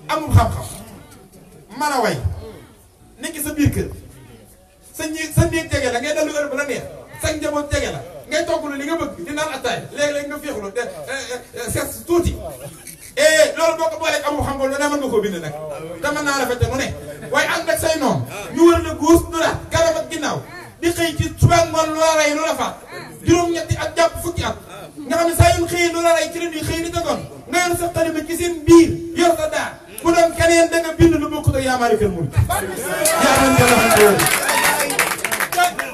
amul xam-xam mën a way nekk sa biir kër sa néeg jege la ngay dellu heure ba la neex sa njaboot jege la ngay togg li nga bëgg di naan attaay léeg-léeg nga féexlu seet tuuti loolu boo ko booleeg amul xam nga lu ne mën nga koo bind nag te mën naa rafete nu ne waaye ànd ak say noonu ñu wër la góos du la garab ak ginnaaw di xëy ci suba ngoon lu la rey lu la faat juróom-ñetti at jàpp fukki at nga xam ne saa yu xëyee lu la rey ci ren yi xëy ni tegoon nga yor sa xalima ci seen biir yor sa daa bu doon keneen da nga bind lu bokkut ak yaamaari kër murid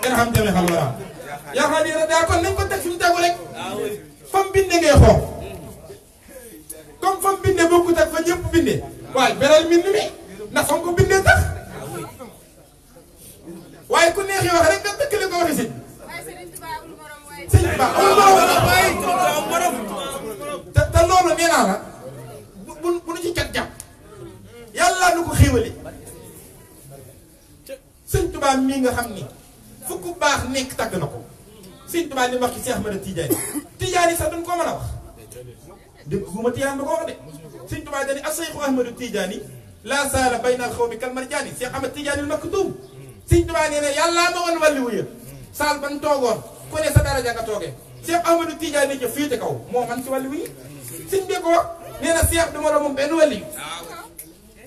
yaa xam jame xam wara yaa xam ne daa kon nañ ko teg fi mu tegu rek fam binde ngay xool comme fam binde bokkut ak fa ñëpp binde waaye beral mbind mi ndax fam ko bindee tax waaye ku neex yoo wax rek nga dëkkale ko waxi sëñ Ba amul morom te loolu nee naa la bu nu ci cat jàpp yàlla nu ko xéwale sëñ Tuubaa mii nga xam ni fu ku baax nekk tagg na ko sëñ Tuubaa li wax ci Seex Ahmadu Tijaani Tijaani sax duñ ko mën a wax dégg guma Tijaan ba ko wax de sëñ Tuubaa dani as-Seexu Ahmadu Tijaani laa saala bayna al-xawmi kal marjaani Seex Ahmadu Tijaani al-maktuum sëñ Tuubaa nee na yàllaa ma woon wàlli wuya saal ban toogoon ku ne sa daraja nga toogee Seex Ahmadu Tijaani ja féete kaw moo man ci wàlli wuya sëñ bee ko wax nee na Seex du moroomam benn wàlli yu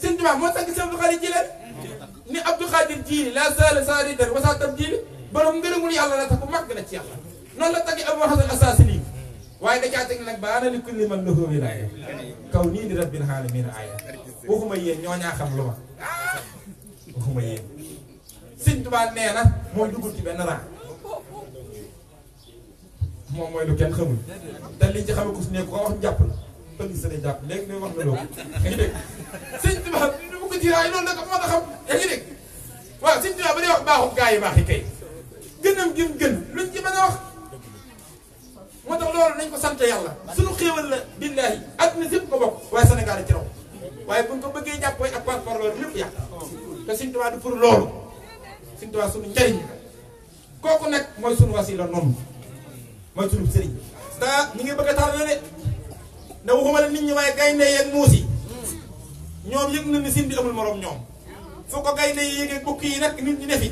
sëñ Tuubaa moo tagg Seex Abdul Xaadir Jilaani ni Abdul Xaadir Jiili laa saala saaridan wa saa tab jiili borom ngërëmul yàlla la tax bu mag na ci yàlla noonu la taggi Abu Hasan Asaasili waaye da caa teg nag baana li kulli man lahu wilaaya kaw nii di rabbil aalamiin aaya waxuma yéen ñoo ñaa xam lu ma waxuma yéen sëñ Tuubaa nee na mooy dugul ci benn rang moom mooy lu kenn xamul te liñ ci xamee ku si nekk ko wax jàpp la pëlis sa day jàpp léegi day wax na loolu yaa ngi dégg sëñ Tuubaa du ko ci raay loolu nag moo tax xam yaa ngi dégg waaw sëñ Tuubaa ba day wax baaxul gaa yi baax yi kay gënam gën gën luñ ci mën a wax moo tax loolu nañ ko sant yàlla suñu xéewal la billaahi àdduna sépp ko bokk waaye Sénégal ci raw waaye buñ ko bëggee jàpp ak par loolu lépp yàq te sëñ Tuubaa du pour loolu sëñ Tuubaa suñu njariñ kooku nag mooy suñu wasila noonu mooy suñu sëriñ te ñi ngi bëgg a tax de ne waxuma la nit ñi waaye gaynde yeeg muus yi ñoom yëg na ni sin bi amul morom ñoom foo ko gaynde yi yéegee bukk yi nag nit ñi ne fi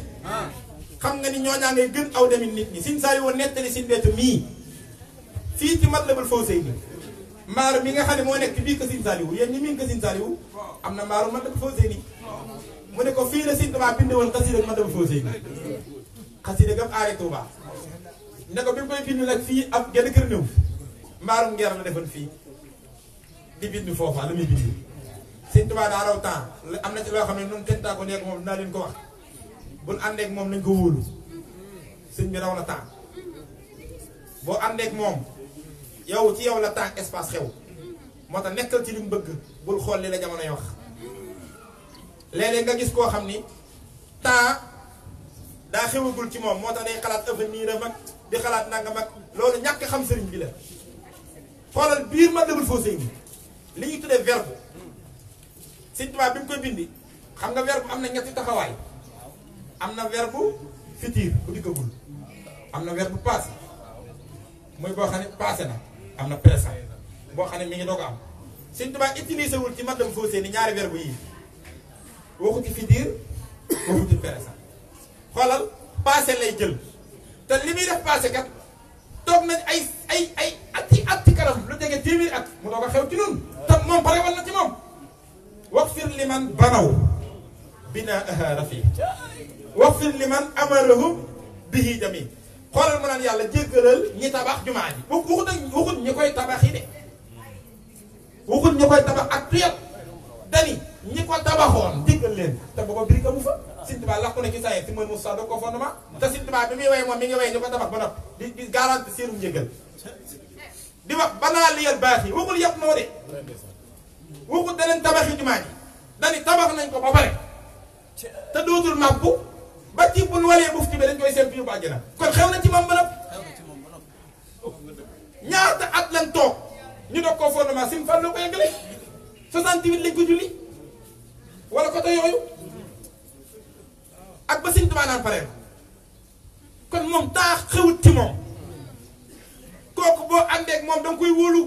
xam nga ni ñooñaa ngay gën aw demin nit ñi sin saa yi woon nettali sin beetu mii fii ci Matlabul Fawzayni mbaar mi nga xam ne moo nekk bii ko Sëñ Saaliwu yéen ñi miin ko Sëñ Saaliwu am na mbaaru Matlabul Fawzayni mu ne ko fii la Sëñ Tuubaa bind woon xasida ak Matlabul Fawzayni xasida gam aare Tuubaa ne ko bi mu koy bind nag fii ab genn kër néew mbaarum ngeer la defoon fii di bind foofa la muy bind Sëñ Tuubaa daa raw temps am na ci loo xam ne noonu kenn taa ko nekk moom dinaa leen ko wax buñ àndeek moom nañ ko wóolu sëñ bi raw na temps boo àndeek moom yow ci yow la temps espace xew moo tax nekkal ci li mu bëgg bul xool li la jamonoy wax léeg-léeg nga gis koo xam ni temps daa xewagul ci moom moo tax day xalaat avenir am ak di xalaat nangam ak loolu ñàkk xam sëriñ bi la xoolal biir Matlabul Fawzayni li ñuy tuddee verbe Sëñ Tuubaa bi mu koy bindi xam nga verbe am na ñetti taxawaay am na verbe futur bu dikkagul am na verbe passé mooy boo xam ne passé na am na présent boo xam ne mi ngi doog a am Sëñ Tuubaa utilisé wul ci Matlabul Fawzayni ñaari verbe yii waxu ci futur waxu ci présent xoolal passé lay jël te li muy def passé kat toog nañ ay atti kanam lu jege téeméeri at mu doog a xew ci noonu te moom pare wal na ci moom waxfir liman banaw binaaha rafi waxfir liman amarahum bihi jami xoolal mu naan yàlla jéggalal ñi tabax jumaa ji waxut ñi koy tabax yi de waxut ñi koy tabax actuel dani ñi ko tabaxoon jéggal leen te booba birig amu fa Sëñ Tuubaa lax ko ne ci saa si mooy Moussa doo ko fondement te Sëñ Tuubaa bi muy way moom mi ngi way ñu ko tabax ba noppi di garanti seenu njéggal di wax banaa liyal baax yi waxul yàpp noo de waxul daneen tabaxi jumaa ji dani tabax nañ ko ba pare te dootul màbbu ba ci buñ walee buuf ci bi dañ koy seet fi yóbbu àjjana kon xew na ci moom ba noppi ñaata at lañ toog ñu doog koo fondement Sëñ Fallu ko yeggale 68 lañ ko julli wala côté yooyu ak ba Sëñ Tuubaa naan pare kon moom taa xewut ci moom kooku boo àndeek moom danga koy wóolu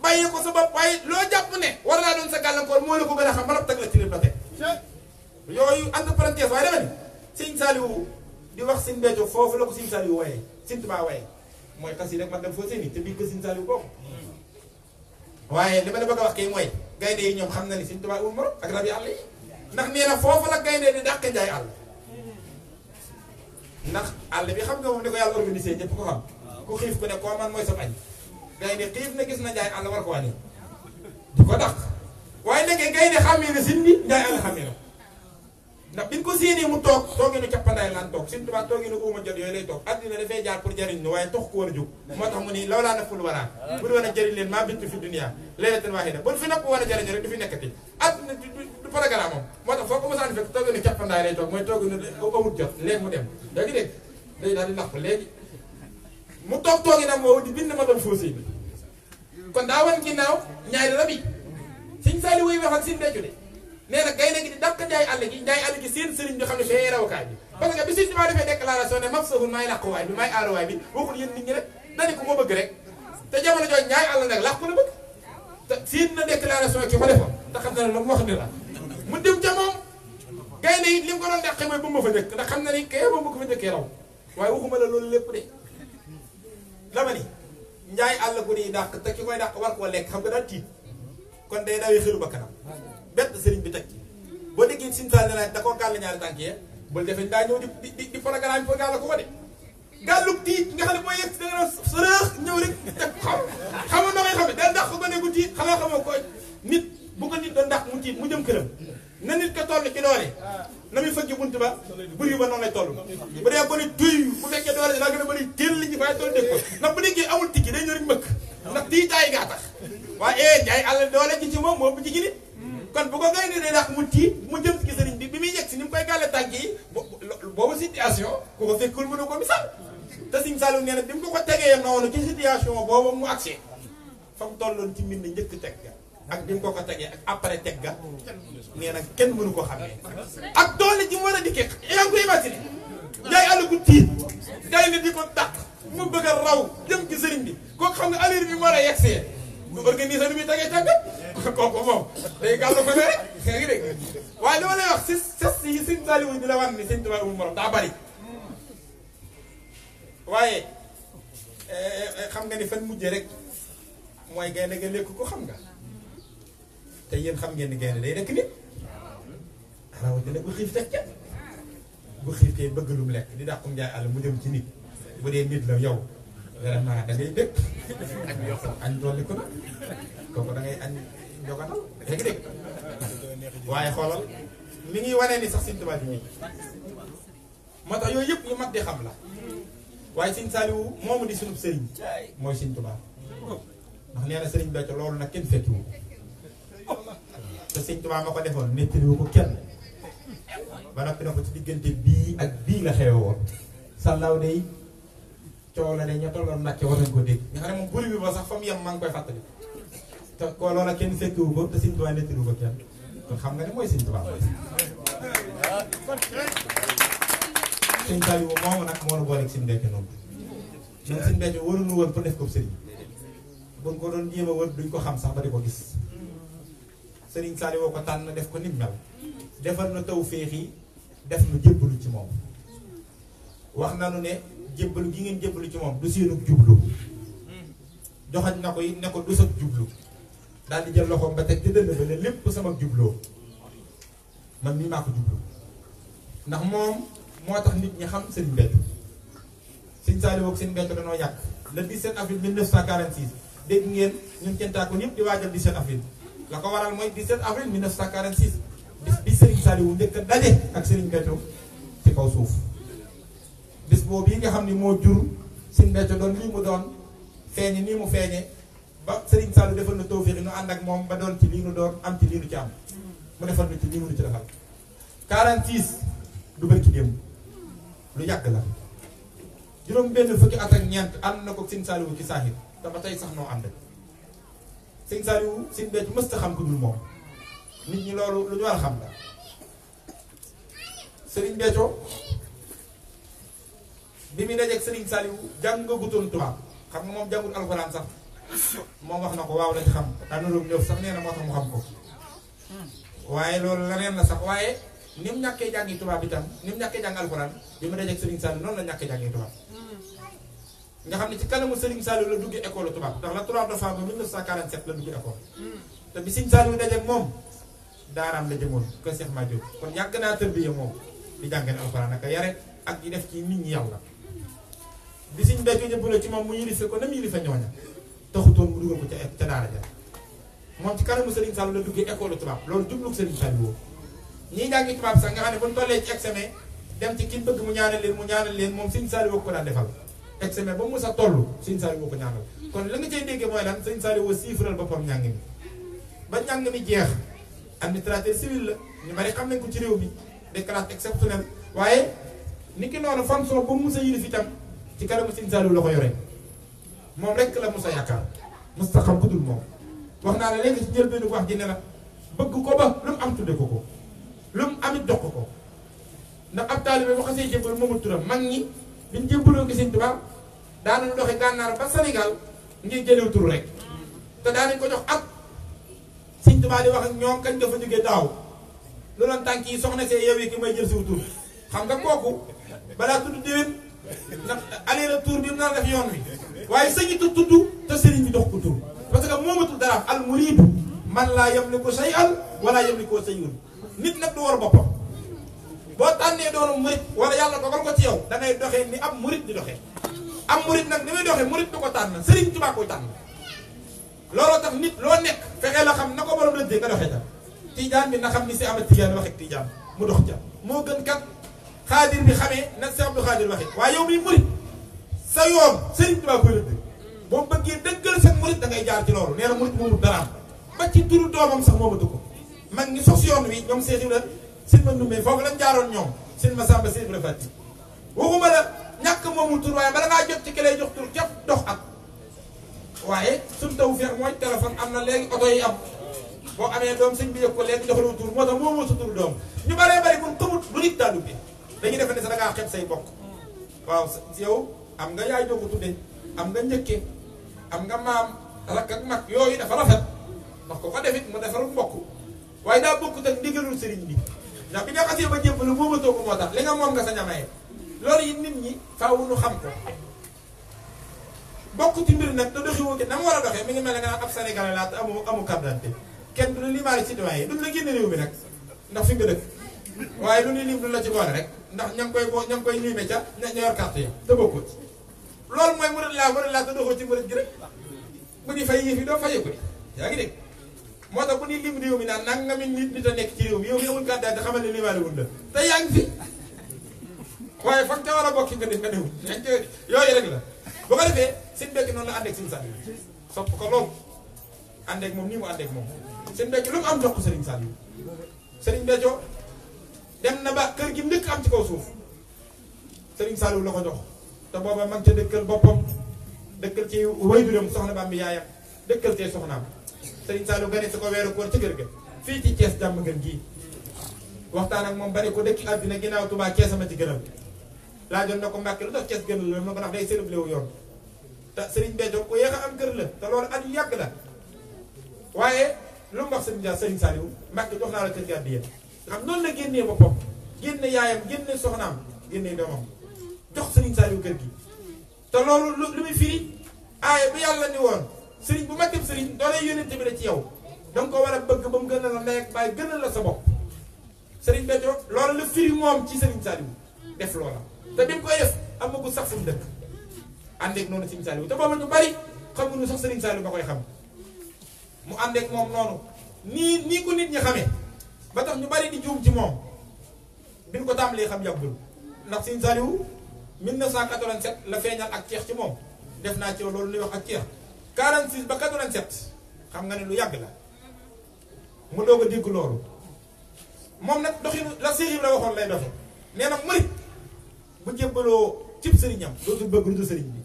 bàyyi ko sa bopp waaye loo jàpp ne war naa doon sa gàllankoor moo la ko gën a xam ba teg la ci lépp la teg yooyu entre parenthèse waaye dama ni sëñ Saliou di wax sëñ Béthio foofu la ko sëñ Saliou wooyee sëñ Tuubaa wooyee mooy xas yi rek man dem foo seen i te bii ko sëñ Saliou bokk waaye li ma la bëgg a wax kay mooy gaynde yi ñoom xam na ni sëñ Tuubaa amul morom ak rab yi àll yi ndax nee na foofu la gaynde di dàq njaay àll ndax àll bi xam nga moom ni ko yàlla organisé ñëpp ko xam ku xiif ku ne koo man mooy sa añ gaynde xiif na gis na njaay àll war ko wàññi di ko dàq waaye léegi gaynde xàmmee na sin bi njaay àll xàmmee na ndax biñ ko séenee mu toog toogi nu cappandaay laan toog sëñ Tuubaa toogi nu uuma jot yooyu lay toog addina dafay jaar pour jariñ nu waaye tox ko war a jóg moo tax mu ni law laa naful waraa bu du woon a jëriñ leen maa bintu fi dunia laylatan waahida bu fi nopp war a jariñ rek du fi nekkati addina du programme moom moo tax foo ko mosaan fekk toogi nu cappandaay lay toog mooy toogi nu amut jot léegi mu dem yaa ngi dégg day daal di làpp léegi mu toog toogi nag moo di bind ma doon faussé bi kon daa wan ginnaaw ñaari rab yi sëñ Saliou wuy wax ak sëñ Béthio de nee na gaynde gi di dàq njaay àll gi seen sëriñ bi xam ne fee rawukaay bi parce que bi sëñ Tuubaa defee déclaration ne maf sahun maay làquwaay bi maay aaruwaay bi waxul yéen nit ñi rek dani ko moo bëgg rek te jamono jooju njaay àll nag làqu la bëgg te siin na déclaration ki ko defoon te xam na ne lu mu wax ni la mu dem ca moom gaynde yi li mu ko doon dàqee mooy ba ma fa njëkk ndax xam na ni kay ba ma ko fa njëkkee raw waaye waxuma la loolu lépp de dama ni njaay àll gu nii dàq te ki koy dàq war koo lekk xam nga daal tiit kon day dawee xelu ba kanam bett sëriñ bi teg ci boo déggee Sëriñ Saaliw ne da koo gàll ñaari tànk yee bul defee daa ñëw di programme pour gàll ko ko de gàllug tiit nga xam ne boo yegg da nga sërëx ñëw rek teg xam nga noo koy xam ne da ndax ko ne gu tiit xanaa xamoo ko nit bu ko nit doon ndax mu tiit mu jëm këram na nit ko toll ci doole na muy fëgg bunt ba buri ba noonu lay toll bu dee ko ni tuy bu fekkee doole daa gën a bëri téel li ñu fay toll dégg ko ndax bu déggee amul tikki day ñëw rek mbëkk ndax tiitaay gaa tax waaye njaay àll doole ji ci moom moo bu ci nit kon bu ko gaynde day ndax mu tiit mu jëm ci sëriñ bi muy yegg si ni mu koy gàlle tànk yi boobu situation ku ko fekkul mënu ko misaal te Sëriñ Saliou nee na bi mu ko tegee noonu ci situation boobu mu accès fa mu tolloon ci mbind njëkk teg ga ak bi mu ko tegee ak après teg ga nee na kenn mënu ko xamee ak doole ji mu war a dikkee yaa ngi koy imaginer njaay àll gu tiit gaynde di ko dàq mu bëgg a raw jëm ci sëriñ bi kooku xam nga allure bi mu war a yegsee du organiser nu muy tegee tàgg kooku moom day gàllu ko ne rek yaa ngi dégg waaye li ma lay wax si ses yi Sëriñ Saliou di la wan ni Sëriñ Tuubaa amul morom daa bari waaye xam nga ni fan mujjee rek mooy gaynde nga lekk ko xam nga te yéen xam ngeen ni gaynde day rekk nit rawatina bu xiif teg ca bu xiif tey bëgg lu mu lekk di dàqum njaay àll mu jëm ci nit bu dee nit la yow vraiment da ngay dëkk añ dolli ko na kooku da ngay añ jogatal léegi dégg waaye xoolal mi ngi wanee ni sax Sëriñ Tuubaa di nii moo tax yooyu yëpp yu mat di xam la waaye Sëriñ Saliou moomu di sunub sëriñ mooy Sëriñ Tuubaa ndax nee na Sëriñ Béthio loolu nag kenn fekkiwu te Sëriñ Tuubaa ma ko defoon nettaliwu ko kenn ba noppi na ko ci diggante bii ak bii la xewe woon sàllaaw day coow la de ña tolloon nag war nañ ko dégg nga xam ne moom buri bi ba sax fa mu yem maa ngi koy fàttali te ko loola kenn fekkiwu ko te Sëriñ Tuubaa nettaliwu ko kenn kon xam nga ne mooy Sëriñ Tuubaa Sëriñ Saliou moomu nag moo nu booleeg Sëriñ Béthio noonu ñoom Sëriñ Béthio waruñu woon pour def ko sëriñ buñ ko doon jéem a wër duñ ko xam sax ba di ko gis Sëriñ Saliou woo ko tànn def ko nim mel defal na taw féex yi def nu jébbalu ci moom wax nanu ne jébbalu gi ngeen jébbalu ci moom du seenug jublu joxañ na ko it ne ko du sag jublu daal di jël loxoom ba teg te dënn ba ne lépp sama jubloo man mii maa ko jublu ndax moom moo tax nit ñi xam Sëriñ Béthio Sëriñ Saliou ak Sëriñ Béthio dañoo yàgg le 17 avril 1946 dégg ngeen ñun cantaakoon yëpp di waajal 17 avril la ko waral mooy 17 avril 1946 bis bi Sëriñ Saliou njëkk a daje ak Sëriñ Béthio ci kaw suuf bis boobu yi nga xam ni moo jur Sëriñ Béthio doon lii mu doon feeñe nii mu feeñe ba Sëriñ Saliou defal na tawfeex nu ànd ak moom ba doon ci lii nu doon am ci lii nu ci am mu defal nu ci lii nu ci defal 46 du bëri ci démb lu yàgg la juróom benn fukki at ak ñeent ànd na ko Sëriñ Saliou ci saaxir te ba tey sax noo ànd Sëriñ Saliou Sëriñ Béthio mës ta xam ku dul moom nit ñi loolu lu ñu war a xam la Sëriñ Béthio bi muy dajeeg Sëriñ Saliou jàngagutoon tubaab xam nga moom jàngul alxuraan sax moom wax na ko waaw lañ xam daanaka ñëw sax nee na moo tax mu xam ko waaye loolu leneen la sax waaye ni mu ñàkkee jàngi tubaab itam ni mu ñàkkee jàng alxuraan bi ma dajeeg Serigne Saliou noonu la ñàkkee jàngi tubaab nga xam ne ci kanamu Serigne Saliou la duggee école tubaab ndax la 3 novembre 1947 la duggee école te bi Serigne Saliou dajeeg moom daaraam la jëmoon ko Cheikh Madiou kon yàgg naa tërbiye moom di jàngale alxuraan ak yare ak di def ci nit ñi yàlla bi Serigne Béthio jëbbale ci moom mu yilife ko na mu yilife ñooña taxutoon mu dugal ko ca daara ja moom ci kanamu Serigne Saliou la duggee école tubaab loolu jublu Serigne Saliou ñii jàngi tubaab sax nga xam ne bu ñu tollee ci examen dem ci kin bëgg mu ñaanal leen moom Serigne Saliou ko daan defal examen ba mu sa toll Serigne Saliou ko ñaanal kon la nga cay déggee mooy lan Serigne Saliou siifral boppam njàng mi ba njàng mi jeex administrateur civil la ñu bari xam nañ ko ci réew mi des classes exceptionnelles waaye ni ki noonu fonction ba mu sa yilif itam ci kanamu Serigne Saliou la ko yore moom rek la musa yaakaar musta xam ku dul moom wax naa la léegi ci njëlbéenu wax ji ne la bëgg ko ba lu mu am tudde ko ko lu mu amit jox ko ndax ab taalibe bu xasee jébbal moomu turam mag ñi biñ jébbaloo gi Sëñ Tuubaa daanañu doxe gànnaar ba Sénégal ngir jëlew tur rek te daanañ ko jox ak Sëñ Tuubaa di wax ak ñoom kañ dafa jógee daaw lu doon tànk yi soxna see yewee ki may jël siw tur xam nga kooku balaa tudd déwén ndax aller retour bi mu naan def yoon wi waaye sëñitu tudd te sëriñ bi dox ko tur parce que moomatul dara al muriidu man laa yamliku shay'an wala yamliku shay'un nit nag du war boppam boo tànnee doonu murit wala yàlla dogal ko ci yow da ngay doxee ni ab murit di doxee am murit nag ni muy doxee murit du ko tànn Sëriñ Tuubaa koy tànn looloo tax nit loo nekk fexee la xam na ko borom rëddee nga doxee ca Tijaan bi na xam ni si Ahmad Tijaan waxee Tijaan mu dox ca moo gën kat xaadir bi xamee nag si Abdou Xaadir waxee waaye yow miy murit sa yoon Sëriñ Tuubaa koy rëdd boo bëggee dëggal sa murit da ngay jaar ci loolu nee na murit moomu daraam ba ci turu doomam sax moomatu ko mag ñi sos yoon wi ñoom Seex Ibra sin ma nummee foofu lañ jaaroon ñoom sin ma sàmba Seex Ibra Faati waxuma la ñàkk moomu tur waaye bala ngaa jot ci ki lay jox tur képp dox ak waaye suñ taw feex mooy téléphone am na léegi oto yi am boo amee doom sëñ bi yëg ko léegi jox la tur moo tax moomoo sa tur doom ñu baree bari mun xamut lu nit daa dugge dañuy defe ne sa da ngaa xeeb say bokk waaw yow am nga yaay doo ko tudde am nga njëkke am nga maam rakk ak mag yooyu dafa rafet ndax ko ko defit mu defarul mbokk waaye daa bokkut ak ndigalul sëriñ bi ndax bi nga xasee ba jébbalu moomatoo ko moo tax li nga moom nga sa ñamaye loolu yi nit ñi faaw nu xam ko bokk ci mbir nag te doxiwoo na mu war a doxee mi ngi mel ne nga naan ab Sénégalais laa te amu carte d'identité kenn du la limaale citoyen yi duñ la génne réew mi nag ndax fi nga dëkk waaye lu ñuy lim du la ci boole rek ndax ña ngi koy limee ca ña yor carte yi te bokkut loolu mooy murid laa te doxoo ci murid gi rek bu ñu fay yëf yi doo fayee ko di yaa ngi dégg moo tax bu ñuy lim réew mi naan nangami nit a nekk ci réew mi yow mi amul carte d'identité xamal ne limaale wul la te yaa ngi fi waaye fa nga war a bokki nga def nga newul yooyu rek la bu ko defee seen bekk noonu la àndeeg Sëriñ Saliou sopp ko loolu àndeeg moom nii mu àndeeg moom seen bekk lu mu am jox ko Sëriñ Saliou Sëriñ Béthio dem na ba kër gi ndëkk am ci kaw suuf Sëriñ Saliou la ko jox te booba mag ca dëkkal boppam dëkkal ci wayjuram soxna Bambi yaayam dëkkal tee soxnaam Sëriñ Saliou gane si ko weeru koor ci kër ga fii ci Thiès jàmm gën gii waxtaan ak moom bari ko dëkk àddina ginnaaw Tuubaa Thiès sama ci gënal laajoon na ko Mbàkke lu tax Thiès gënal la mu ko ndax day sërëb léewu yoon te Sëriñ Béthio ko yéex a am kër la te loolu at yu yàgg la waaye lu mu wax Sëriñ Saliou Mbàkke jox naa la kër gi àddiya xam noonu la génnee boppam génne yaayam génne soxnaam génne doomam jox Sëriñ Saliou kër gi te loolu lu muy firi aaye bu yàlla ni woon sëriñ bu ma dem sëriñ doole yónnente bi la ci yow danga ko war a bëgg ba mu gënal la ndey ak baay gënal la sa bopp Sëriñ Béthio loolu la firi moom ci Sëriñ Saliou def loola te bi mu koy def amagu sax fu mu dëkk àndeek noonu Sëriñ Saliou te booba ñu bari xamuñu sax Sëriñ Saliou ba koy xam mu àndeek moom noonu nii ko nit ñi xamee ba tax ñu bari di juum ci moom bi ñu ko tàmbalee xam yàggul ndax Sëriñ Saliou 1987 la feeñal ak ceex ci moom def naa ci loolu luy wax ak ceex 46 ba 87 xam nga ne lu yàgg la mu doog a dégg loolu moom nag doxinu la Seex Ibra waxoon lay doxe nee na murit bu jébbaloo cib sëriñam dootul bëgg lu dul sëriñ bi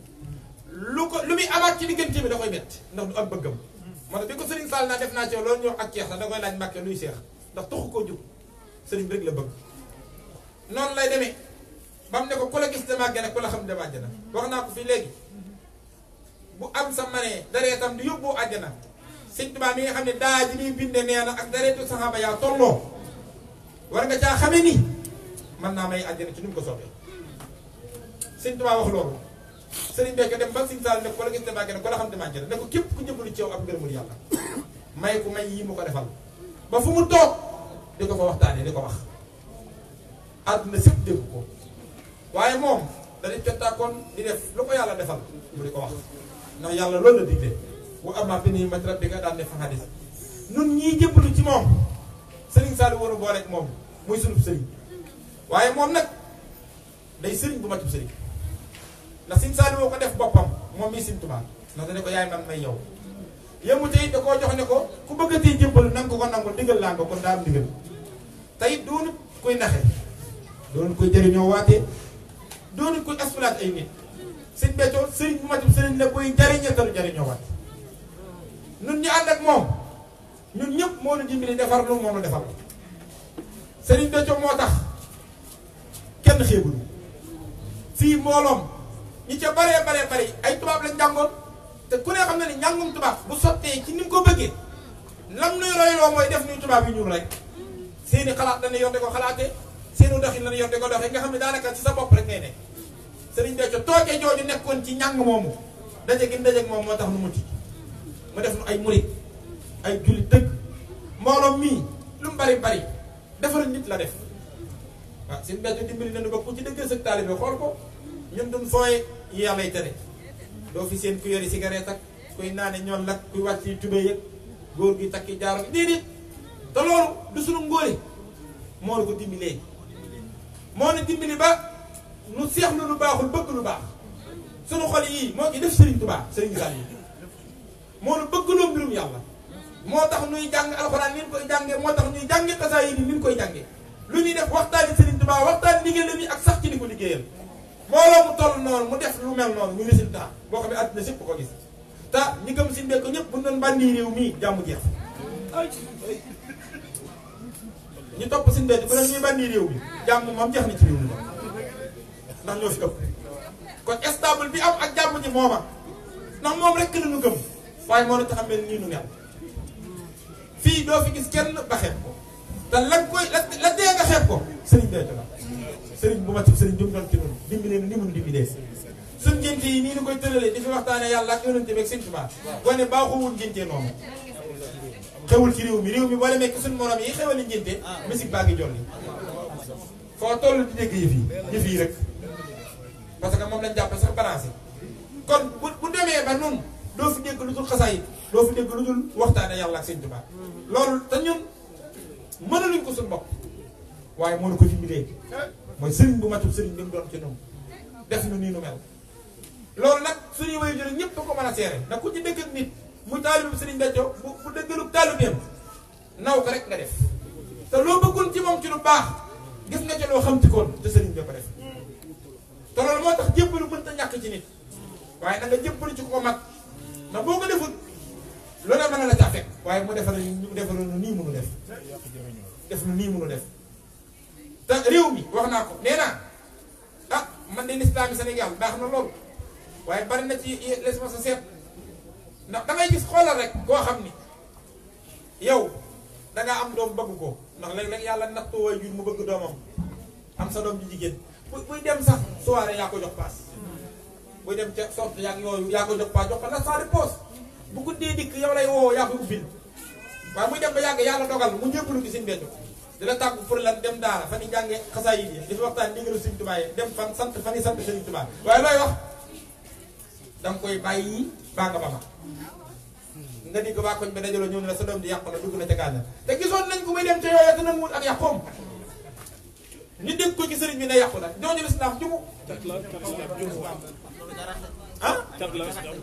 lu muy amaat ci diggante bi da koy bett ndax du ak bëggam moo tax bi ko sëriñ Sall naa def naa ci loolu ñu wax ak ceex sax da koy laaj Mbàkke luy seex ndax taxu koo jóg sëriñ bi rek la bëgg noonu lay demee ba mu ne ko ku la gis damaa gën a ku la xam damaa gën a wax naa ko fii léegi bu am sa manee dareetam di yóbbu àjjana sëñ Tuubaa mi nga xam ne daa ji liy binde nee na ak dareetu saxaaba yaa tolloo war nga caa xame ni mën naa may àjjana ci nu mu ko soobee sëñ Tuubaa wax loolu sëriñ Béthio dem ba sëñ Saal ne ko la gis ne bàgge ne ko la xam ne àjjana ne ko képp ku jëmbalu ci yow ak ngërëmul yàlla may ku may yii mu ko defal ba fu mu toog di ko fa waxtaanee di ko wax àdduna sépp dégg ko waaye moom dañuy jottaakoon di def lu ko yàlla defal mu di ko wax ndax yàlla loolu la digle wa amma bi ni'mati rabbika daan ne fa xadis nun ñii jëmbalu ci moom sëriñ Saal waru boo rek moom muy sunub sëriñ waaye moom nag day sëriñ bu matub sëriñ ndax sëriñ Saal woo ko def boppam moom mii sëriñ Tuubaa ndax dane ko yaay man may yow yëmu tey da koo jox ne ko ku bëggatee jëmbalu nanga ko nangul digal laa nga kon daa am digal tey doonut koy naxe doonut koy jëriñoo waatee doonut koy exploité ay nit sëriñ Béthio sëriñ bu matub sëriñ la koy jariñetalu jariñoo waat ñun ñu ànd ak moom ñun ñëpp moo nu dimbali defar lu moom la defar sëriñ Béthio moo tax kenn xeebul fii mbooloom ñi ca baree bari ay tubaab lañ jàngoon te ku ne xam na ni njàngum tubaab bu sottee ci ni mu ko bëggee lam nuy royloo mooy def nuy tubaab yi ñuul rek seeni xalaat dana yor de ko xalaatee seeni doxin dana yor de ko doxee nga xam ne daanaka ci sa bopp rek ngay ne sëriñ Béthio toogee jooju nekkoon ci njàng moomu daje gi daje moom moo tax nu muti mu def nu ay murit ay jullit dëgg mbooloom mii lu mu bari defal nit la def waaw sëriñ Béthio dimbali nañu ba ku ci dëgg sa taalibe xool ko ñun duñ fooye yi yàllay tere doo fi seen ku yori cigarette ak kuy naane ñoon lak kuy wàcc yi tubéy yëg góor gi takki jaaro gi déedéet te loolu du sunu ngóore moo la ko dimbalee moo ne dimbali ba nu seexlu lu baaxul bëgg lu baax sunu xol yii moo ci def Sëriñ Tuubaa Sëriñ Saal yi moo nu bëgg loo mbirum yàlla moo tax nuy jàng alxuraan ni ñu koy jàngee moo tax ñuy jànge xasaay yi ni ñu koy jàngee lu ñuy def waxtaani Sëriñ Tuubaa waxtaani liggéey la ak sax ci di ko liggéeyal mbooloo mu toll noonu mu def lu mel noonu ñu résultat boo xam ne àdduna sépp ko gis te ñi gëm Sëriñ Béthio ñëpp bu ñu doon bànni réew mii jàmm jeex ñu topp Sëriñ Béthio bu doon ñuy bànni réew mi jàmm moom jeex na ci réew mi moom ndax ñoo fi ëpp kon stable bi am ak jàmm ji mooma ndax moom rek la ñu gëm waaye moo na tax a mel nii nu mel fii doo fi gis kenn ba xeeb ko te lan koy la dee nga xeeb ko Sëriñ Béthio la sëriñ bu ma ci sëriñ bi mu doon ci noonu dimbali ni mu dimbalee suñ ngénte yi nii ni koy tëralee di fi waxtaanee yàlla ak yonente bi ak Sëriñ Tuubaa wane baaxuwul ngénte noonu xewul ci réew mi boo demee suñ morom yi xewali ngénte musique baa ngi jolli foo toll di dégg yëf yi rek parce que moom lañ jàppe sax balancé kon bu demee ba nun doo fi dégg lu dul xasaay doo fi dégg lu dul waxtaanee yàlla ak Sëriñ Tuubaa loolu te ñun mënaluñ ko suñ bopp waaye moo na ko dimbalee mooy sëriñ bu matul sëriñ bi mu doon ci noonu def nu nii nu mel loolu nag suñuy wayu jël ñëpp ko mën a seere ndax ku ci dëgg ak nit muy taalibe Sëriñ Béthio bu dëggalu taalibeem naw ko rek nga def te loo bëggoon ci moom ci lu baax gis nga ci loo xam ci koon te sëriñ bi ko def te loolu moo tax jébbalu mënta ñàkk ci nit waaye na nga jébbalu ci ko mag ndax boo ko deful loolu mën na la caa fekk waaye mu defal nu nii mënu def nu nii mënu def te réew mi wax naa ko nee naa ah man de l'islam yi Sénégal baax na loolu waaye bari na ci les ma sa seet ndax dangay gis xoolal rek koo xam ni yow dangaa am doom bëgg ko ndax léeg-léeg yàlla nattoo way jur mu bëgg doomam am sa doom ji jigéen buy dem sax soirée yaa ko jox paas buy dem ca sorte yaa yooyu yaa ko jox paas jox ko la saa de poos bu guddee dikk yow lay woo yaa ko ubbil waaye muy dem ba yàgg yàlla dogal mu jébbalu ci Sëriñ Béthio dina tàggu pour lan dem daara fan yi jànge xasaay yi di fi waxtaan ndigalu Sëriñ Tuubaa yi dem fan sant fan yi sant Sëriñ Tuubaa waaye looy wax danga koy bàyyi baa nga ba ma nga digg waa koñ ba dajaloo ñëw ne la sa doom di yàqu na dugg na ca gànnaar te gisoon nañ ko muy dem ca yooya dina wut ak yàqoom ñu dégg ko ci sëriñ bi ne yàqu na ñooñu lislaam jumu ah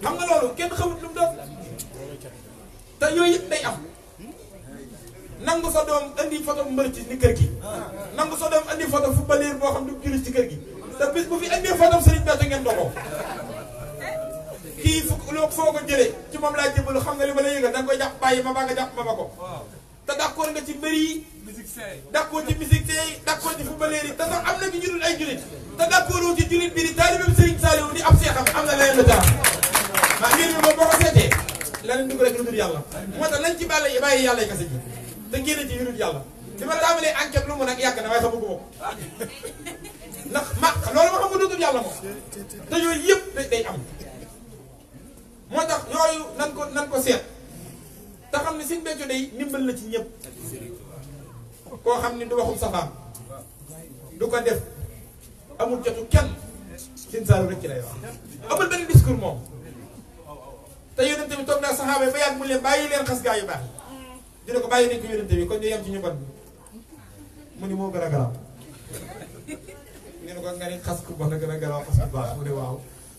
xam nga loolu kenn xamut lu mu doon te yooyu yëpp day am nangu sa doom andi photo mbër ci ni kër gi nangu sa doom andi photo footballeur boo xam du jullit ci kër gi te bis bu fi andee photo Sëriñ Béthio ngeen dogoo kii foo ko jëlee ci moom laa jébbalu xam nga li ma la yëgal da nga koy jàpp bàyyi ma baa nga jàpp ma ba ko te d'accord nga ci mbër yi d'accord ci musique yi d'accord ci footballeur yi te sax am na ci jullit ay jullit te d'accord ci jullit bi di taalibeem Sëriñ Saliou di ab seexam am na leneen lu tax maa mbir mi moom boo ko seetee leneen dugg rek lu dul yàlla moo tax nañ ci bàyyi yàlla yi kase ji te génne ci yu dul yàlla li ma tàmbalee enquête lu mu nag yàgg na waaye xamu ko moom ndax loolu ma xam nga dootul yàlla moom te yooyu yëpp day am moo tax yooyu nan ko seet te xam ne Sëñ Béthio day ndimbal la ci ñëpp koo xam ne du waxul safaan du ko def amul jotu kenn Sëñ Saalu rek ci lay wax amul benn discours moom te yonente bi toog naa saxaaba yi ba yàgg mu leen bàyyi leen xas gaa yu baax yi dina ko bàyyi nañ ko yonente bi kon ñu yem ci ñu bon bi mu ni moo gën a garaaw ñu ne ko nga ni xas ku bon a gën a garaaw xas ku baax mu ne waaw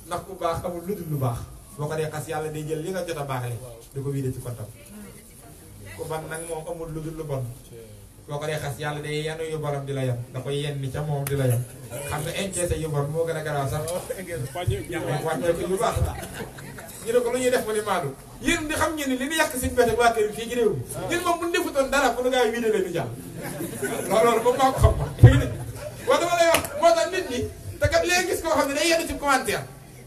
ndax ku baax amul lu dul lu baax boo ko dee xas yàlla day jël li nga jot a baaxale di ko wiide ci kontam ku bon nag moom amul lu dul lu bon boo ko dee xas yàlla day yanu yu borom di la yem da koy yenn ca moom di la yem xam nga encaissé yu bon moo gën a garaaw sax wàññeeku yu baax ñu ne ko lu ñuy def mu ni maadu yéen di xam ngeen ni li ñu yàq Sëñ Béthio waa kër fii ci réew mi ñun moom bu ñu defutoon dara pour gars yi wiide leen di jàll loolu moom maa ko xam ma waaw dama lay wax moo tax nit ñi te kat léegi gis koo xam ne day yenn ci commentaire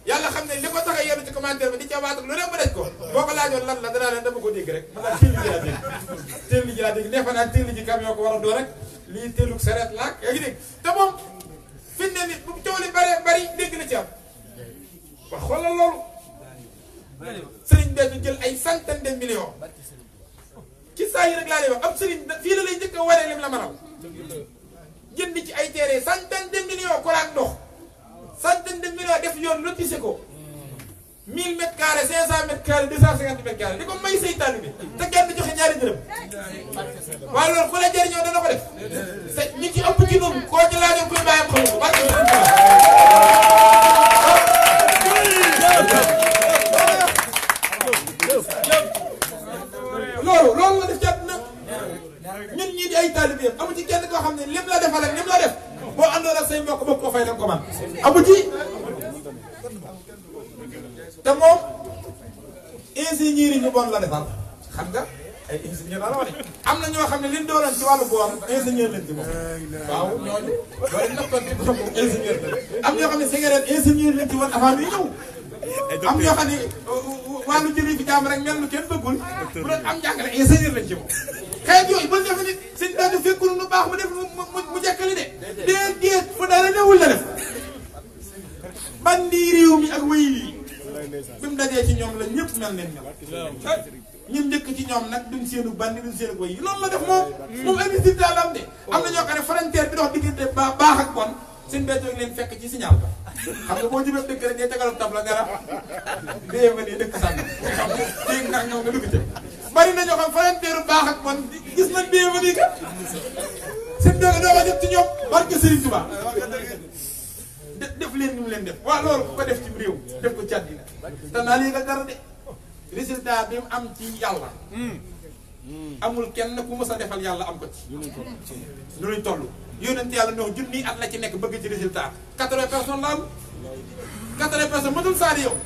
yàlla xam ne li ko tax a yenn ci commentaire bi di ca waat lu ne mu daj ko boo ko laajoon lan la danaa leen dama ko dégg rek man daal téel ji laa dégg neefa naa téel ji camion ko war a doo rek lii téelug sareet laak yaa ngi dégg te moom fi ne nit bu coow li bari dégg na ci am wax xoolal loolu sëriñ Béthio jël ay centaine de millions ci saa yi rek laa lay wax ab sëriñ fii la lay njëkk a waree lim la mënal jënd ci ay terrain centaine de millions courant ndox centaine de millions def yoon lotissé ko 1000 mètres carrés 500 mètres carrés 250 mètres carrés di ko may say taalibe te kenn joxe ñaari dërëm waaye loolu ku la jëriñoo dana ko def te ñi ci ëpp ci noonu koo ci laajoon kuy bàyyam xamu ko barke loolu la def ci àdduna ñun ñii di ay taalibe amu ci kenn koo xam ne lim la defal ak lim la def boo àndoon ak say mbokk bokk ko fay danga ko man amu ci te moom ingénieur yi ñu bon la defal xam nga ay ingénieur la wax de am na ñoo xam ne liñ doonoon ci wàllu boor ingénieur lañ ci moom waaw ñooñu loolu naptoon ci moom ingénieur la am ñoo xam ne cigarette ingénieur lañ ci woon avant ñuy ñëw am ñoo xam ne wàllu jëli fi jàmm rek mel lu kenn bëggul bu doon am jàngale ingénieur lañ ci moom xëy yooyu ba defe nit Sëñ Béthio fekkul lu baax mu def mu jekkali de déet fu dara newul la def bandi réew mi ak wéy yi bi mu dajee ci ñoom la ñëpp mel neen mel ñun njëkk ci ñoom nag duñ seenu bandi duñ seenu wéy yi loolu la def moom ay résultat la am de am na ñoo xam ne frontière bi dox diggante baax ak bon Sëñ Béthio leen fekk ci signal ba xam nga boo jubee dëkk rek ngay tegal tab la dara dée ma nii dëkk sànn dégg nga ñëw nga dugg ca bari na ñoo xam frontière baax ak bon gis nañ dée ma nii kat Sëñ Béthio doo ko jot ci ñoom barke Sëriñ Tuubaa def leen ni mu leen def waaw loolu ku ko def ci réew def ko ci àddina te naa léegal dara de résultat bi mu am ci yàlla amul kenn ku mës a defal yàlla am ko ci lu luñ toll yónent yàlla noo junni at la ci nekk bëgg ci résultat 80 personnes la am 80 personnes matul saa di yow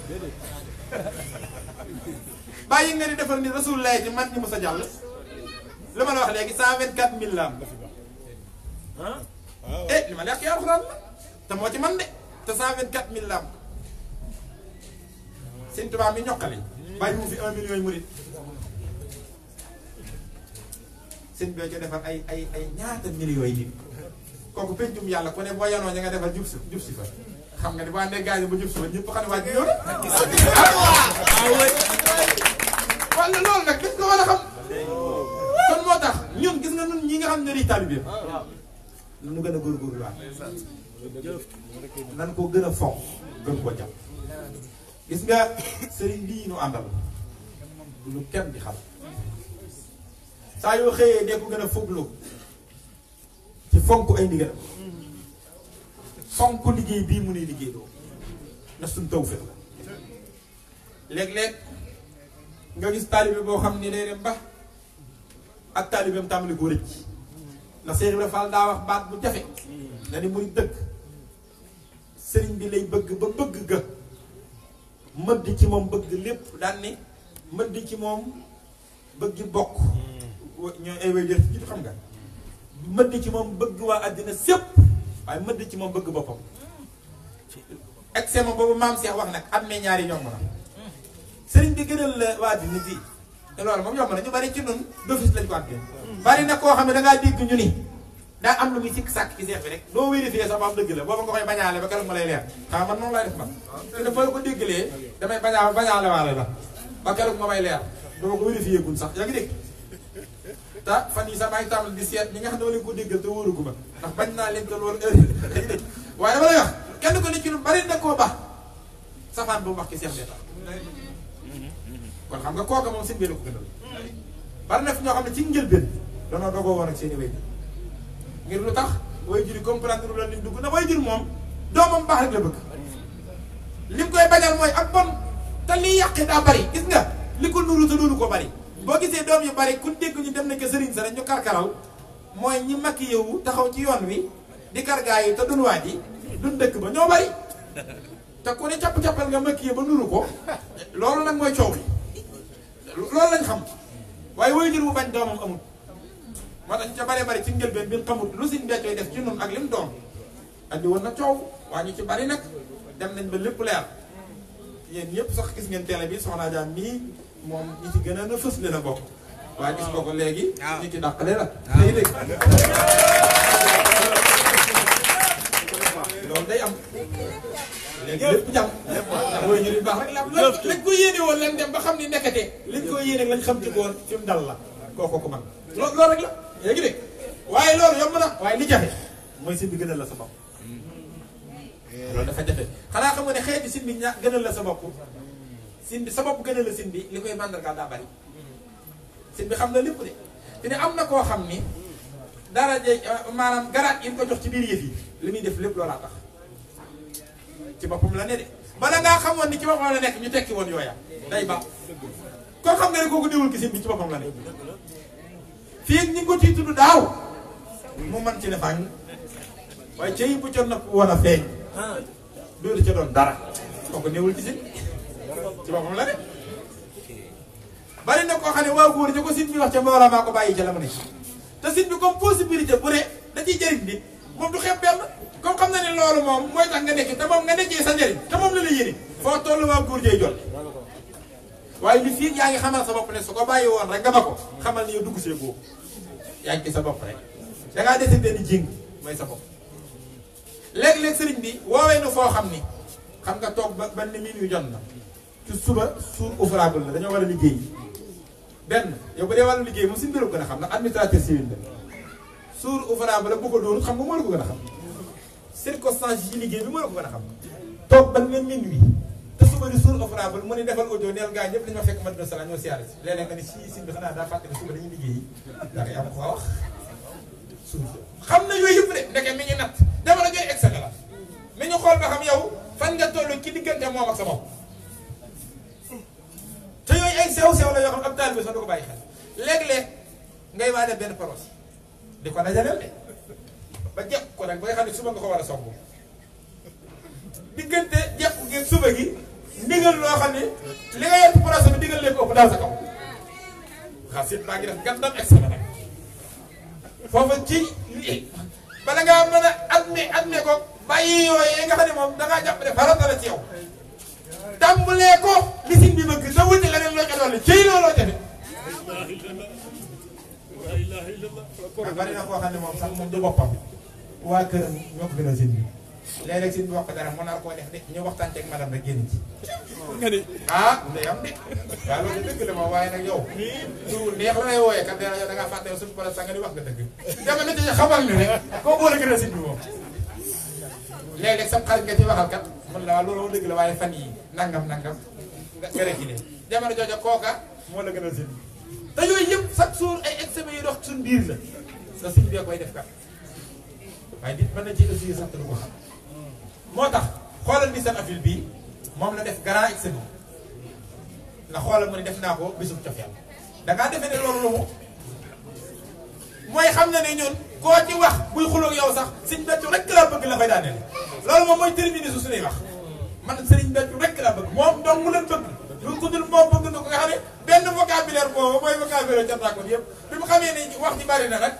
bàyyi nga ni defar ni rasulullah ci man ñi mës a jàll li ma la wax léegi 124000 la am li ma lekk yaa alxuraan la te moo ci man de te 124000 la am Sëñ Tuubaa mi ñokkale bàyyi mu fi 1 million yi murit Sëñ Béthio defar ay ñaata millions yi nit kooku pencum yàlla ku ne boo yanoo ña nga defar jub si fa xam nga ni boo àndee gaañ ba jub si fa ñëpp xam ne waa ji ñëw na wala loolu nag dañ ko war a xam kon moo tax ñun gis nga ñun ñi nga xam ne rii taalibe nu gën a góorgóorlu waat nan ko gën a fonk gën koo jàpp gis nga sëriñ bii nu àndal lu kenn di xam saa yoo xëyee dee ko gën a fogloo ci fonk ay ndigal fonk liggéey bii mu ne liggéey doo na suñ tawfeex la léeg-léeg nga gis taalibe boo xam ni day dem ba ak taalibeem tàmbali ko rëcc ndax Seex Ibra Faal daa wax baat bu jafe na ni muy dëgg sëriñ bi lay bëgg ba bëgg ga mëdd ci moom bëgg lépp daan ni mëdd ci moom bëgg bokk ñooy ay way jël ci jiitu xam nga mëdd ci moom bëgg waa àddina sépp waaye mëdd ci moom bëgg boppam examen boobu maam Seex wax nag am ne ñaari ñoom na sëriñ bi gënal la waa di nit yi te loolu moom yomb na ñu bari ci nun d'office lañ ko àtte bari na koo xam ne dangaa dégg ñu ni daa am lu muy sikk sàkk ci seex bi rek doo vérifier sax ba am dëgg la booba nga koy bañaale ba keroog ma lay leer xam man noonu lay def man te dafa la ko déggalee damay bañaale waale la ba keroog ma may leer dama ko vérifier gun sax yaa ngi dégg te fan yi sax maa ngi tàmbali di seet ñi nga xam ne dama leen ko déggal te wóorugu ma ndax bañ naa leen te loolu heure yaa ngi dégg waaye dama lay wax kenn ko ne ci lu bari na koo baax safaan bu mu wax ci seex bee tax kon xam nga kooka moom seen biir la ko gënal bari na fi ñoo xam ne ci njëlbeen danoo dogoo woon ak seen i wéy ngir lu tax way juri comprendre la lim dugg na way jur moom doomam baax rek la bëgg lim koy bañal mooy ak bon te liy yàqi daa bari gis nga li ko nuru te nuru ko bari boo gisee doom yu bari ku dégg ñu dem na ko sëriñ sa rek ñu karkaral mooy ñi makki yow taxaw ci yoon wi di kargaa yi te dun waaj yi dun dëkk ba ñoo bari te ku ne capp-cappal nga makki ba nuru ko loolu nag mooy coow bi loolu lañ xam waaye way jur bu bañ doomam amul moo tax ca bare bari ci njëlbeen bi ñu xamut lu siñ beccooy def ci nun ak lim doom andi woon na coow waa ñu ci bari nag dem nañ ba lépp leer yéen ñëpp sax gis ngeen télé bi soxna Jaam nii moom ñi ci gën a fës leen a bokk waaye gis nga ko léegi ñi ci dàqale la léegi dégg loolu day am léegi lépp jàmm mooy ñu di baax rek lañ ko yéene woon lañ dem ba xam ni nekkate liñ ko yéene lañ xam ci woon fi mu dal la kooku ko man loolu rek la léegi dégg waaye loolu yomb na waaye li jafe mooy sin bi gënal la sa bopp loolu dafa jafe xanaa xam nga ne xeeti sin bi ña gënal la sa bopp sin bi sa bopp gënal la sin bi li koy màndargaal daa bari sin bi xam na lépp de te ne am na koo xam ni dara je maanaam garaat yi ko jox ci biir yëf yi li muy def lépp loolaa tax ci boppam la ne de bala ngaa xamoon ni ci boppam la nekk ñu tekki woon yooya day baax kon xam nga ne kooku déwul ki sin bi ci boppam la nekk fii ñi ngi ko ciy tudd daaw mu man ci ne fàng waaye ca yi bu ca nopp woon a feeñ dooru ca doon dara kooku néewul ci sin ci boppam la de bari na koo xam ne waaw góor ña ko sin bi wax ca mbooloo maa ko bàyyi ca la mu ne te sin bi comme possibilité bu ne da ciy jëriñ nit moom du xeeb benn comme xam na ne loolu moom mooy tax nga nekk te moom nga nekkee sa njëriñ te moom la la yéene foo toll waaw góor jay jot waaye li fii yaa ngi xamal sa bopp ne su ko bàyyi woon rek nga ba ko xamal ni yow dugg see boobu yaa ngi ci sa bopp rek dangaa dese benn jéng mooy sa bopp léeg-léeg sëriñ bi woowee nu foo xam ni xam nga toog ba ni minuit jot na ci suba jour ouvrable la dañoo war a liggéey benn yow bu dee wàllu liggéey moom si mbiru gën a xam ndax administrateur civil la jour ouvrable la bu ko doon xam nga moo la ko gën a xam circonstance yi liggéey bi moo la ko gën a xam toog ba ne minuit te suba di jour ouvrable mu ne defal audio neel gars ñëpp dañoo fekk Madina Sala ñoo siyaare si léeg-léeg nga ne si bi xanaa daa fàtte ne suba dañuy liggéey da ngay am ko wax xam na yooyu yëpp de ndeke mi ngi natt jamono jooy egg la mi ñu xool ba xam yow fan nga toll ci diggante moom ak sa bopp te yooyu ay sew-sew la yoo xam ab taal bi sax du ko bàyyi xel léeg-léeg ngay waa def benn projet di ko dajaleel de ba jekk ko nag ba nga xam ne suba nga ko war a song diggante jekku gi suba gi ndigal loo xam ne li nga yett projet bi ndigal leen ko ëpp daal sa kaw xaa sit baa ngi def gàndam examen nag foofa ci bala ngaa mën a adme ko bàyyi yooyee nga xam ne moom dangaa jàpp ne farata la ci yow tàmbalee ko li sin bi bëgg sa wuti leneen loo ca dolli ciy looloo jafe bari na koo xam ne moom sax moom du boppam waa këram ñoo ko gën a sin bi léeg-léeg sin bi wax ko dara mu nar koo def de ñu waxtaan ceeg madame rek génn ci ah day am de waaw loolu dëgg la moom waaye nag yow du neex la lay wooyee kat dina yow da ngaa fàtte yow suñu pare sax nga ni wax nga dëgg dama nit ñi xamal ni rek koo boole gën a sin bi moom léeg-léeg sam xarit nga ci waxal kat mun la waa loolu dëgg la waaye fan yi nangam nga rek ne jamono jooja kooka moo la gën a sin te yooyu yëpp chaque jour ay examen yi dox suñ biir la sa sin bee koy def kat waaye nit mën na ci aussi sant lu ko xam moo tax xoolal bi seen affaire bii moom la def grand examen nga xoolal mu ne def naa ko bisub cofeel dangaa defee ne loolu lu mu mooy xam na ne ñun koo ci wax buy xuloog yow sax sëñ beccu rek laa bëgg la fay daaneel loolu moom mooy terminé su suñuy wax man sëriñ beccu rek laa bëgg moom dong mu leen bëgg lu ko dul moom bëgg na ko nga xam ne benn vocabulaire boobu mooy vocabulaire cartaakoon yëpp bi mu xamee ni wax ji bari na nag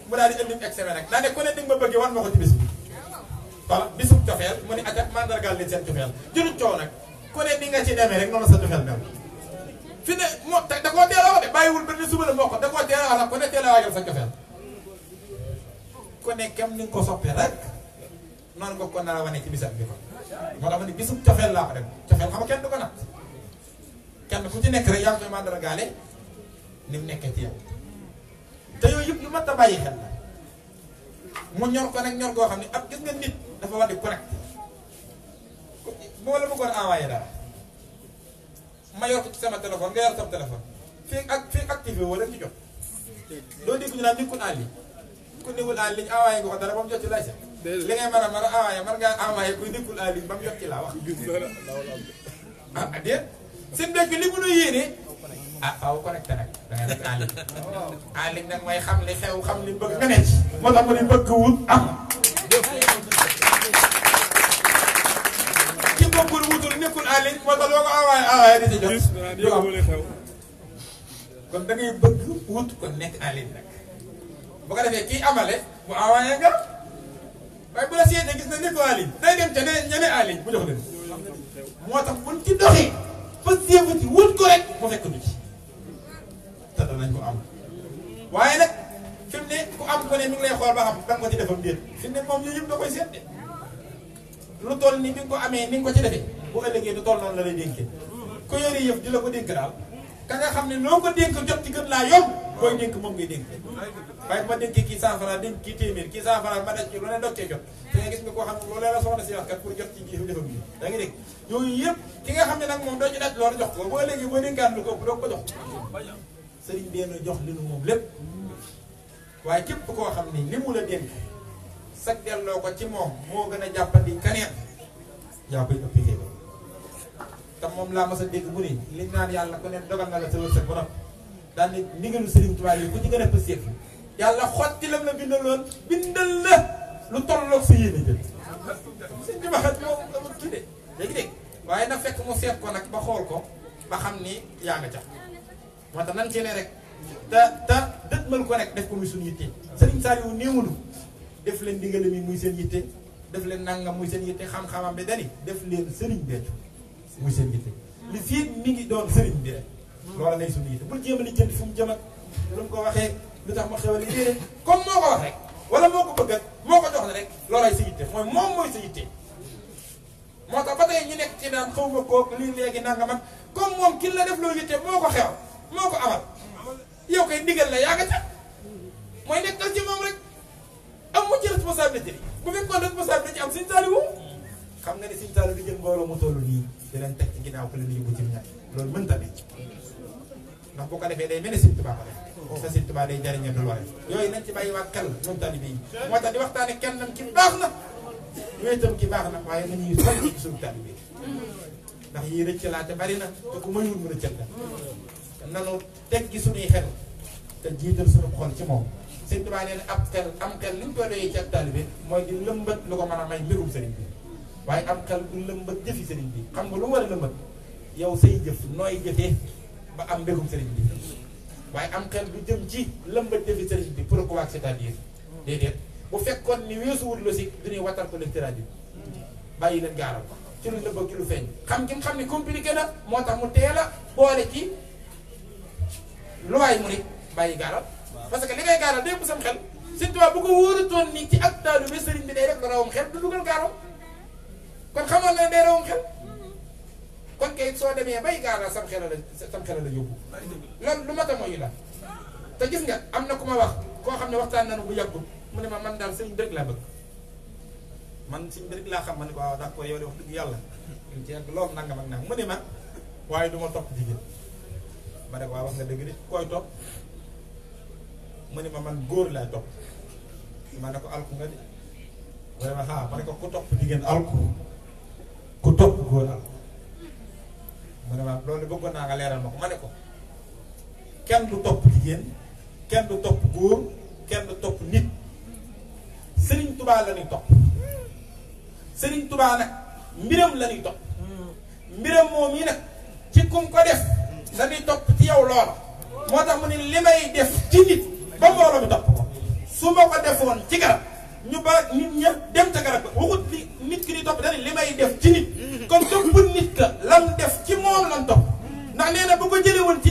mu daal di indi examen nag daa ne ku ne di nga ma bëggee wan ma ko ci bis bi voilà bisub cofeel mu ne aca mandargaal leen seen cofeel jëruñ coow nag ku ne di nga ci demee rek noonu sa cofeel mel fi ne moo da koo teel a wax de bàyyiwul ba ne suba la moo ko da koo teel a wax nag ku ne teel a waajal sa cofeel ku ne kem ni nga ko soppee rek noonu nga ko nar a wane ci bisam bi ko moo tax ma ne bisum cofeel laa ko dem cofeel xam nga kenn du ko natt kenn ku ci nekk rek yaa ngi koy mandargaale ni mu nekkee ci yow te yooyu yëpp lu mat a bàyyi xel la mu ñor ko nag ñor goo xam ne ab gis nga nit dafa war di correct boo la bëggoon envoyé dara ma yor ko ci sama téléphone nga yor sama téléphone fii activé wala ci jot doo dégg ñu naan nekkul en ligne ku nekkul en ligne envoyé nga ko dara ba mu jot ci lay set li ngay mën a envoyé mën ngaa envoyé kuy nekkul en ligne ba mu jot ci laa wax ah déet seen dëkk li mu nu yéene ah faaw connecté nag da ngay def en ligne nag mooy xam li xew xam li bëgg nga ne ci moo tax mu ne bëgg wut am ki bokkul wutul nekkul en ligne moo tax loo ko envoyé di ci jot du am kon da ngay bëgg wut kon nekk en ligne nag bu ko defee kii amale mu envoyé nga waaye bu la seetee gis na nekkul en ligne day dem ca ñene en ligne bu jox leen moo tax buñ ci doxee fas yéegu ci wut ko rek mu fekk du ci te danañ ko am waaye nag fi mu ne ku am ko ne mi ngi lay xool ba xam da nga ko ci defam déet fi mu ne moom yooyu yëpp da koy seet de lu toll ni bi nga ko amee ni nga ko ci defee bu ëllëgee du toll noonu la lay dénkee ko yore yëf di la ko dénk daal ka nga xam ne loo ko dénk jot ci gën laa yomb booy dénk moom ngay dénk waaye bu ma dénkee kii 100 francs dénk kii téeméer kii 100 francs ma daj ci lu ne dog cee jot te nga gis nga koo xam ne loolu la soxna si wax kat pour jot ci jëfam bi da nga dégg yooyu yëpp ki nga xam ne nag moom doo ci daj loolu jox ko boo léegi boo dénkaan lu ko ëpp doo ko jox sëriñ bi na jox li nu moom lépp waaye képp koo xam ne li mu la dénk sag delloo ko ci moom moo gën a jàppandi kaneen yaa koy ëpp xéeba te moom laa mas a dégg mu ne li naan yàlla ku ne dogal na la sa wërsëg bu noppi daan ne ndigalu sëriñ Tuubaa yi ku ci gën a pëseef yàlla xotti lam la bindaloon bindal la lu tolloog sa yéene jël sëñ bi waxat moo amul kii de léegi dégg waaye na fekk mu seet ko nag ba xool ko ba xam ni yaa nga ca moo tax nan ci ne rek te dëgmal ko rek def ko muy suñu yitte sëriñ Saliou néewulu def leen digale mi muy seen yitte def leen nangam muy seen yitte xam-xamam bi dani def leen sëriñ Béthio muy seen yitte li fii mi ngi doon sëriñ bi rek loola lay suñu yitte bul jéem a li jënd fu mu jëm ak lu mu ko waxee lu tax ma xewal déedéet comme moo ko wax rek wala moo ko bëgg moo ko jox ne rek loolay sa yitte mooy moom mooy sa yitte moo tax ba tey ñu nekk ci daan xaw ma koog lii léegi nangam ak comme moom ki la def loo yitte moo ko xewal moo ko amal yow koy ndigal la yaa nga ca mooy nekkal ci moom rek am mu ci responsabilité bu fekkoon responsabilité ci am Sëñ Saaliwu xam nga ne Sëñ Saaliwu di jël mbooloo mu toll nii di leen teg ci ginnaaw ko leen yóbbu ci ñàkk loolu mënta ne ndax bu ko defee day mel ne Sëñ Tuubaa ko def sa Sëñ Tuubaa day jariñe du lore yooyu nañ ci bàyyi waa xel ñoom taalibe yi moo tax di waxtaane kenn nam ki baax na wéetam ki baax na waaye nañuy soñ ci suñu taalibe yi ndax yii rëcc laa te bari na te ku mayul mu rëccal la nanu teg gi suñuy xel te jiital suñu xol ci moom Sëñ Tuubaa nee na ab xel am xel li ñu koy doyee ci ak taalibe mooy di lëmbat lu ko mën a may mbirum sëriñ bi waaye am xel du lëmbat jëfi sëriñ bi xam nga lu mu war a lëmbat yow say jëf nooy jëfee ba am mbirum sëriñ bi waaye am xel du jëm ci lëmbat jëfi sëriñ bi pour ko waag c'est-à-dire déedéet bu fekkoon ni weesuwul logique du ñuy wattal ko lecteur bi bàyyi leen gaaral ko ci lu nëbb ci lu feeñ xam ki nga xam ne compliqué na moo tax mu teel a boole ci lu waay mu nit bàyyi gaaral parce que li ngay gaaral day bu sam xel Sëñ Tuubaa bu ko wóorutoon ni ci ak taalibe sëriñ bi day def la rawam xel du dugal gaaral kon xamoon na ne day rawam xel kon kay soo demee bay gaaral sam xel la yóbbu loolu lu mat a mooy la te gis nga am na ku ma wax koo xam ne waxtaan nañu bu yàggul mu ne ma man daal sëriñ bi rek laa bëgg man sëriñ bi rek laa xam ma ne ko waaw d'accord yow de wax dëgg yàlla ñu ci yàgg loolu nangam ak nangam mu ne ma waaye du ma topp jigéen ma ne ko waaw wax nga dëgg de koy topp mu ne ma man góor laa topp ma ne ko alku nga de vraiment xaa ma ne ko ku topp jigéen alku ku topp góor alku mu ne ma loolu bëggoon naa nga leeral ma ko ma ne ko kenn du topp jigéen kenn du topp góor kenn du topp nit Sëriñ Tubaa la ñuy topp Sëriñ Tubaa nag mbiram la ñuy topp mbiram moom yi nag ci kum ko def dañuy topp ci yow loola moo tax mu ne li may def ci nit ba mbooloo mi topp ko su ma ko defoon ci garab ñu ba nit ñëpp dem ca garab ba waxut li nit ki di topp dañuy li may def ci nit kon topp nit ka lam def ci moom lan topp ndax nee na bu ko jëlee woon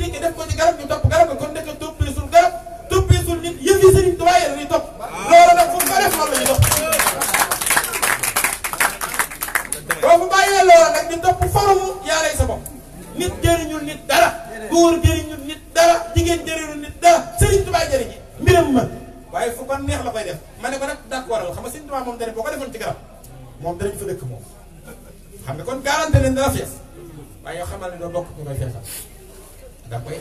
ban neex la koy def ma ne ko nag d'accord xam nga Sëñ Tuubaa moom dane boo ko defoon ci garab moom danañ fa dëkk moom xam nga kon garanti leen dana fees waaye yow xamal ne doo bokk ñu koy feesal da koy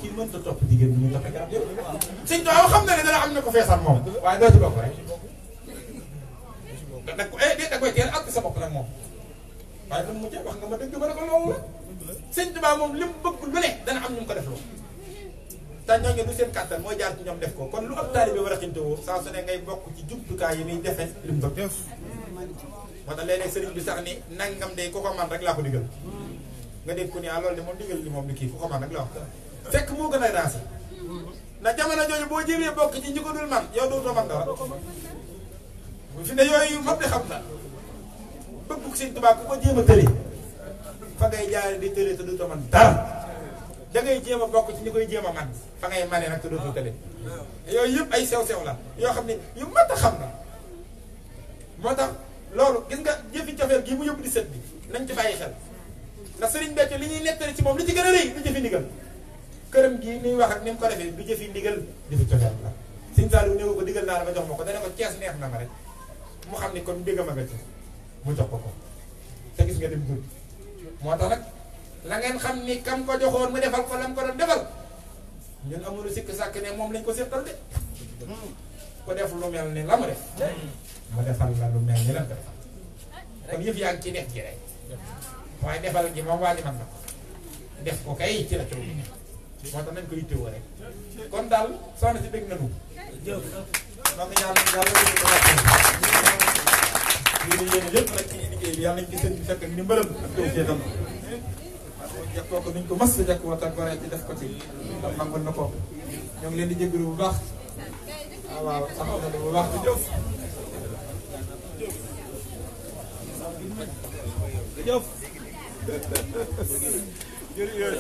kii mënta topp jigéen bi ñu toppee garab yëpp Sëñ Tuubaa xam na ne dana am na ko feesal moom waaye doo ci bokk rek da ko da koy teel ak sa bopp nag moom waaye dama mujjee wax nga ma dëgg ba ne ko loolu la Sëñ Tuubaa moom li mu bëgg lu ne dana am ñu mu ko def loolu te ñooñu du seen kàttan mooy jaar ci ñoom def ko kon lu ab taalibe war a xintewoo saa su ne ngay bokk ci jumtukaay yi muy defee li mu bëgg moo tax léeg-léeg sëriñ bi sax ni nangam de ku ko man rek laa ko digal nga dégg ko ni loolu de moom digal li moom ni kii ku ko man rek la wax fekk moo gën a raasi ndax jamono jooju boo jéemee bokk ci ñi ko dul man yow dootoo man dara fi ne yooyu moom di xam na bëgg Sëñ Tuubaa ku ko jéem a tëri fa ngay jaare di tëri te dootoo man dara da ngay jéem a bokk ci ñi koy jéem a man fa ngay mane nag te dootoo tëri yooyu yëpp ay sew-sew la yoo xam ne yu mat a xam na moo tax loolu gis nga jëfi cofeel gii mu yóbbu di sët bi nañ ci bàyyi xel ndax sëriñ Béthio li ñuy nettali ci moom li ci gën a rëy du jëfi ndigal këram gii ni wax ak ni mu ko defee du jëfi ndigal jëfi cofeel la Sëñ Saaliw néew ko digal naa la ba jox ma ko dana ko Cees neex na ma rek mu xam ni kon dégg ma nga ci mu jox ko ko te gis nga dem dul moo tax nag la ngeen xam ni kam ko joxoon mu defal ko lam ko doon defal ñun amul sikk sàkk ne moom lañ ko seetal de ko def lu mel ni la mu def mu defal la lu mel ni la ko defal kon yëf yaa ngi ci def ji rek waaye defal gi moom waa ji man na ko def ko kay ci la coow bi moo tax nañ ko yittewoo rek kon daal soxna si dégg na du donc yàlla lii yéen lépp rek ci liggéey bi yàlla nañ ci sëñ bi fekk ni mbërëm ak taw féetam jekkoo ko nuñ ko mas jekk wata gore ci def ko ci ndax nangul na ko ñoo ngi leen di jégalu bu baax waaw saxaw na bu baax di jëf jëf jërëjëf